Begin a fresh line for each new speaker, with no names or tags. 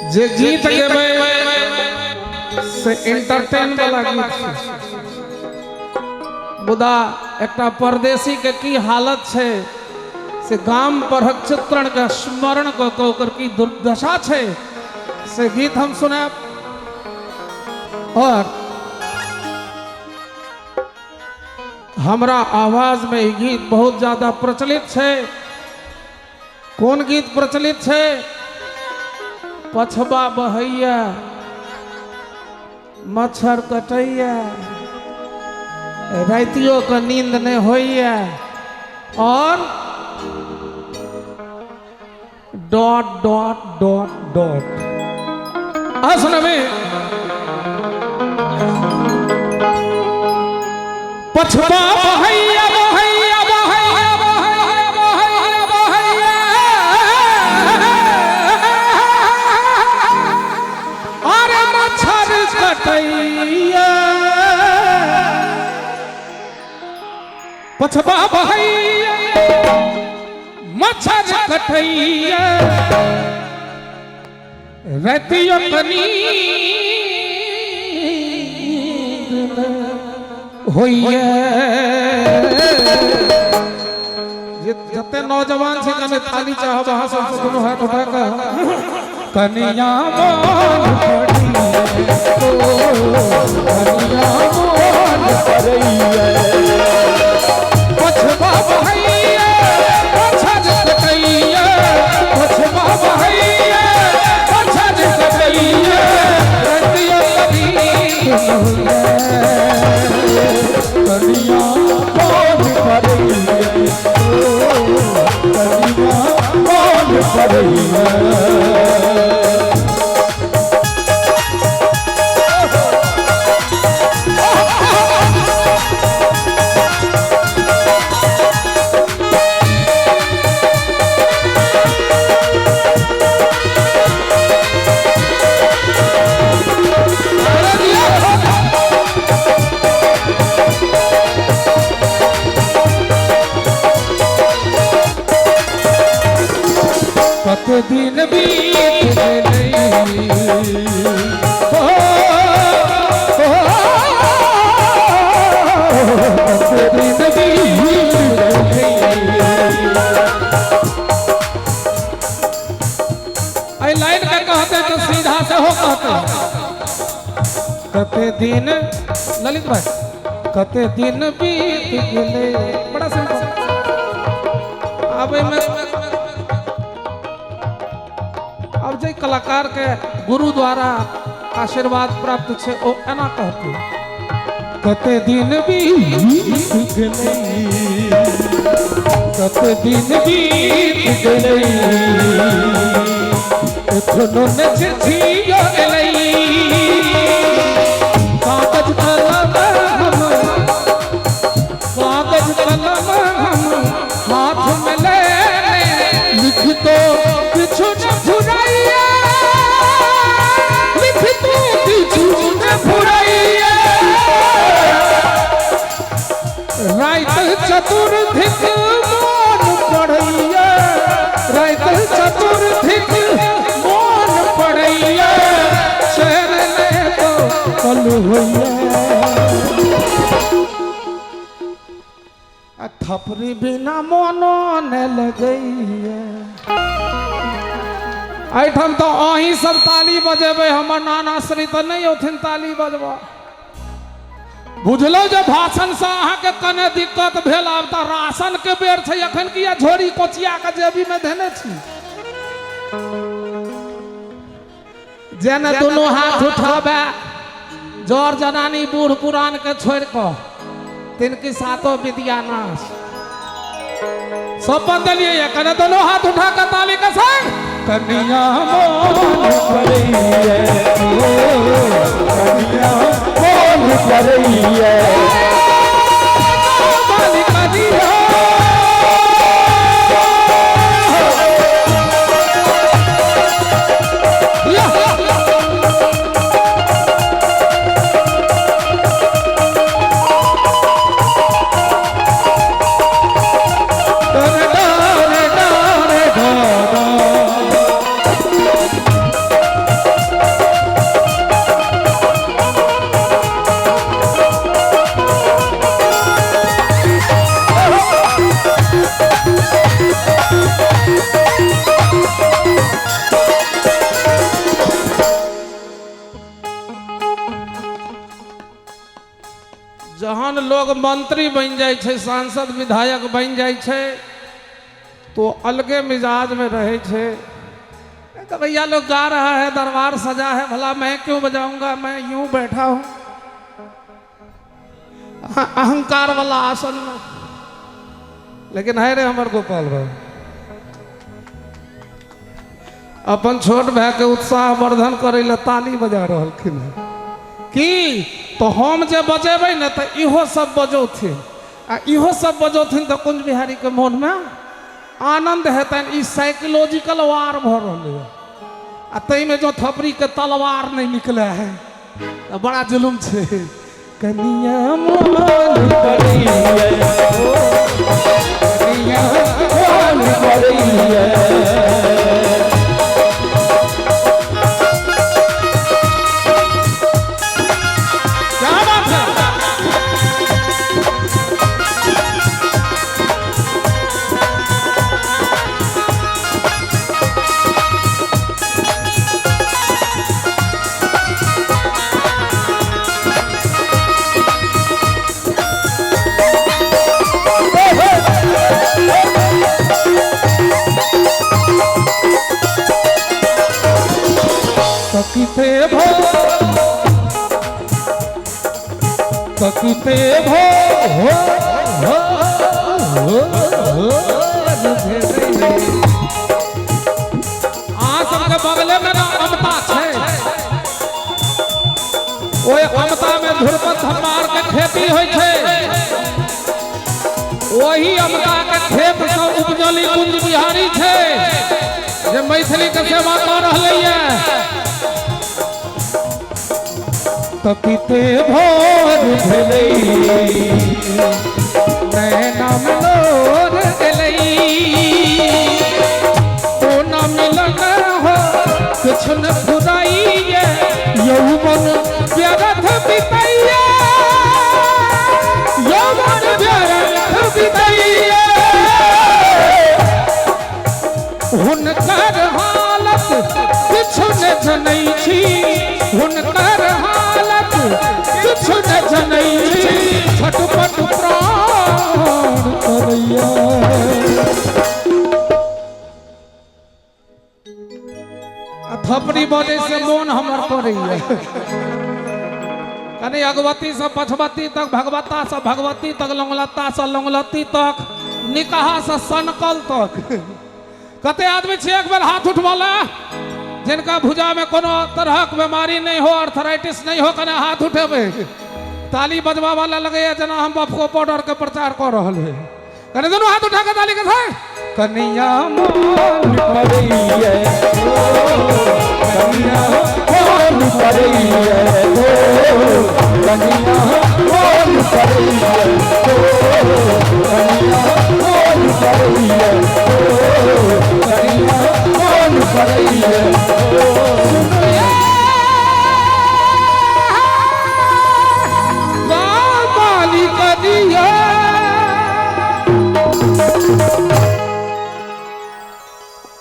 जे गीत गेबै से एंटरटेन वाला गीत छै। मुदा एकटा परदेसी के की हालत छै से गाम परहक चित्रण के स्मरण कऽ कऽ ओकर की दुर्दशा छै से गीत हम सुनायब। और हमरा आवाज में ई गीत बहुत ज्यादा प्रचलित छै। कोन गीत प्रचलित छै? पछबा बहैया मच्छर कटैया रातियो के नींद नहीं होइया और डॉट डॉट डॉट डॉट। आ सुनबे पछबा बहैया बहैया बहैया बहैया बहैया बहैया अरे मच्छर कटैया पछबा बहैया मच्छर कटैया रतियो कनी होइए। जते नौजवान छै कने ताली चाहब अहाँ सब दुनू हाथ उठा कऽ। कनिया मोन पड़ैया ओ कनिया मोन पड़ैया पछबा बहैया मच्छर कटैया पछबा बहैया मच्छर कटैया रतियो कनी होइया
कनिया मोन पड़ैया ओ कनिया मोन पड़ैया।
कते दिन बीत गेलै हो, हो, कते दिन बीत गेलै। एहि लाइन के कहते तो सीधा से हो कहते कते दिन ललित भाई कते दिन बीत गेलै। बड़ा सिंपल। आब एहिमे अब जे कलाकार के गुरु द्वारा आशीर्वाद प्राप्त छै ओ एना कहते कते दिन बीत गेलै कते दिन बीत गेलै एखनो ने चिट्ठी एलै कागज कलम हम कागज कलम हम हाथ में ले लिख तो किछु न फुराइया लिख तो किछु न फुराइया रात चतुर्थिक मोन पड़ैया रात चतुर्थिक मोन पड़ैया चैन ने तो कल होइया। आ थपरी बिना मोनो ने लगैया। एहिठाम तऽ अहीं सब ताली बजेबै, हमर नाना श्री तऽ नहि औथिन ताली बजबऽ। बुझलहुँ जे भाषणसँ अहाँके कने दिक्कत भेल। आब तऽ राशन के बेर छै, एखन किया झोरी कोचिया के जेबीमे धेने छी? जेने दुनू हाथ उठाबे जर जनानी बूढ़ पुरान के छोड़ि कऽ तिनकी सातो विद्या नाश। सब देलिए ये कने दोनों हाथ उठा कर ताली के संग
कनिया मोन करैये, कनिया मोन करैये।
बाली कनिया जहन लोग मंत्री बन जाए छै, सांसद विधायक बन जाए छै, तो अलगे मिजाज में रहे छै। तो भैया लोग गा रहा है, दरबार सजा है, भला मैं क्यों बजाऊंगा, मैं यूं बैठा हूं अहंकार वाला आसन में। लेकिन है रे हमर गोपाल भाई, अपन छोट भाई के उत्साह वर्धन करे ला ताली बजा रहलखिन हैं की तो हम जे बजेबै ने तो इहो सब बजौथिन, आ इहो सब बजौथिन तो कुंज बिहारी के मन में आनंद हेतनि। ई साइकोलॉजिकल वार भऽ रहलै हँ, आ ताहिमे जो थपड़ी के तलवार नहीं निकले है तो बड़ा जुलुम छै। कनिया मोन
करैये, कनिया मोन करैये।
क्या बात है।
तकिते भो तकिते भो हो हो हो।
अहाँ सबके बगले में ना अमता छै, ओहि अमता में ध्रुपद धमार के खेती होइ छै। ओही अमता के खेत से उपजल कुंज बिहारी छै जे मैथिली के सेवा कऽ रहलैए।
तकिते भोर भेलै,
नैना में लोर एलै, ओ न मिलन हो किछु न फुराइए, यौवन व्यर्थ बितैये, यौवन व्यर्थ बितैये। हुनकर हालत किछु न जनै छी, हुनकर हालत किछु न जनै छी, छटपट प्राण
करैया।
आ थपड़ी बजै से मोन हमर करैया। कनि अगवती से पछवती तक, भगवता से भगवती तक, लौंगलता से लौंगलती तक, निकहा से सनकल तक। कते आदमी छी एक बेर हाथ उठबला जिनका भुजा में कोनो तरहक बीमारी नहीं हो, अर्थराइटिस नहीं हो, कने हाथ उठेबै। ताली बजबा वाला लगैया जेना हम बफको पाउडर के प्रचार कऽ रहल है। कने दुनू हाथ उठा के ताली के साथ
कनिया मोन करैये, कनिया मोन करैये, कनिया